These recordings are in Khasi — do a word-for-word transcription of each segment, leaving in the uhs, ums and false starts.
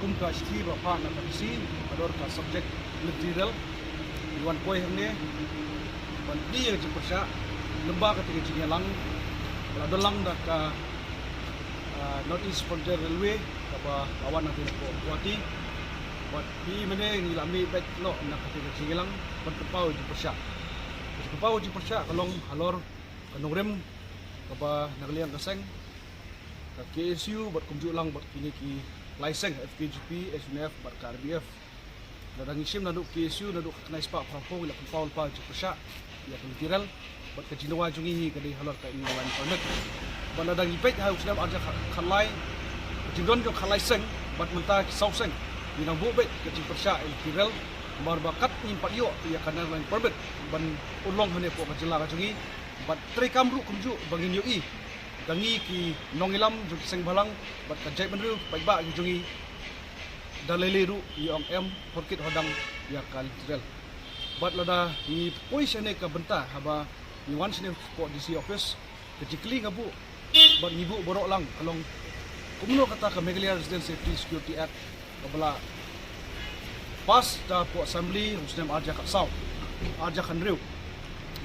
Kum ka shithi ba phah na ka D C halor ka subject lynti rel, ngi wan poi hangne ban plie ka jingpyrshah lyngba kata ka jingïalang ba la don lang da ka, ah, North East Frontier Railway kaba la wan na ka Guwahati. Bad phi mynne ngi la mih beit noh na kata ka jingïalang ban pynpaw jingpyrshah. Ka jingpynpaw jingpyrshah ka long halor ka nongrim kaba na ka liang ka seng, ka K S U bad kumjuh lang bad kine ki lai seng, F K G P, S N F bad ka R B F. Lada ngi shim naduh K S U, naduh ka khyndai spah phraphew ngi la pynpaw lypa jingpyrshah ïa ka lynti rel, bad ka jingdawa jong ngi hi ka dei halor ka Inner Line Permit. Bad lada ngi peit ha u snem arhajar khatlai, ka jingdon jong khatlai seng bad mynta ki saw seng, ngi nang buh beit ka jingpyrshah ïa ka lynti rel, namar ba kat ngim pat ïoh ïa ka Inner Line Permit ban urlong hangne hapoh ka jylla ka jong ngi. Bad treikam ruh kumjuh ba ngin ïohi da ngi ki nongïalam jong ki seng bhalang bad ka jaitbynriew ki paidbah ki jong ngi da lei lei ruh ngi ong em, horkit hordang ïa ka lynti rel. Bad lada ngi poi shane ka bynta haba ngi wan shane hapoh D C office, ka jingkylli nga buh bad ngi buh baroh lang ka long, kumno kata ka Meghalaya Resident Safety Security Act kaba la pass da hapoh Assembly ha u snem arhajar khatsaw, arhajar khathynriew.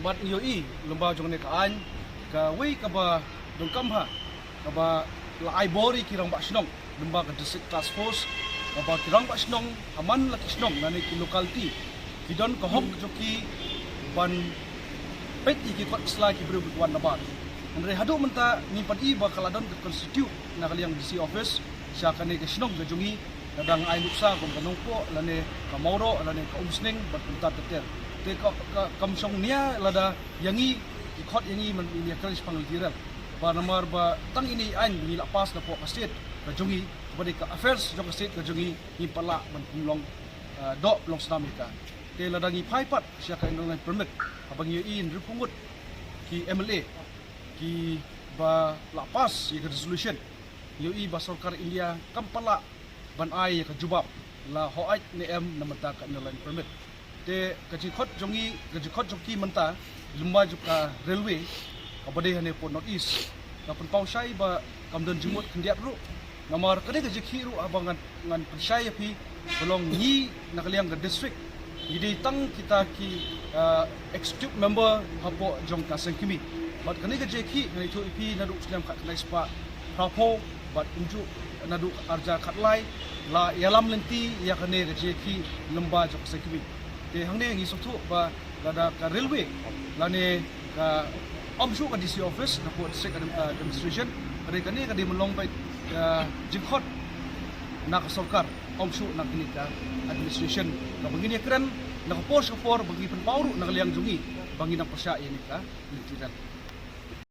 Bad ngi ïohi lyngba jong kane ka aiñ, kawei kaba donkam bha kaba la ai bor ïa ki rangbah shnong lyngba ka District Task Force, kaba ki rangbah shnong ha man la ki shnong lane ki locality ki don ka hok jong ki ban peit ïa ki kot sla ki briew ki wan na bar. Hynrei haduh mynta ngim pat i ba ka la don ka constitute na ka liang D C office sha kane ka shnong ka jong ngi, ka dang ai nuksa kum ka Nongpoh lane ka Mawroh lane ka Umsning bad kumta ter ter. Te ka, ka kam shong nia lada ïa ngi ki khot ïa ngi ban ïa kren shaphang lynti rel. Ba namar ba tang ine i aiñ ngi la pass na poh ka state ka jong ngi, ba dei ka affairs jong ka state ka jong ngi, ngim pat lah ban pynlong, ah, doh pynlong snam ïa ka. Te lada ngi phai pat sha ka Inner Line Permit, haba ngi ïohi hynriewphew ngut ki M L A kiba la pass ïa ka resolution, ngi ïohi ba sorkar India kam pat lah ban ai ïa ka jubab la hooid ne em na bynta ka Inner Line Permit. Te ka jingkhot jong ngi, ka jingkhot jong ki mynta lyngba jong ka railway kaba dei hangne hapoh North East, ka pynpaw shai ba kam don jingmut khyndiat ruh. Namar ka dei ka jingkhih ruh haba ngan, ngan pynshai ïa phi, ka long ngi na ka liang ka district ngi dei tang kita ki, ah, executive member hapoh jong ka seng kmie. Bad kane ka jingkhih ngan ïathuh ïa phi naduh u snem khatkhyndai spah phraphew bad kumjuh naduh arhajar khatlai la ïalam lynti ïa kane ka jingkhih lyngba jong ka seng kmie. Te hangne ngi sngewthuh ba lada ka railway lane ka ym shuh ka D C office na poh district admi-, ah, administration, ka dei kane ka dei ban long beit ka jingkhot na ka sorkar, ym shuh na kane ka administration. Kaba ngin ïakren na ka por sha ka por, ba ngi pynpaw ruh na ka liang jong ngi ba ngi nang pyrshah ïa kane ka lynti rel.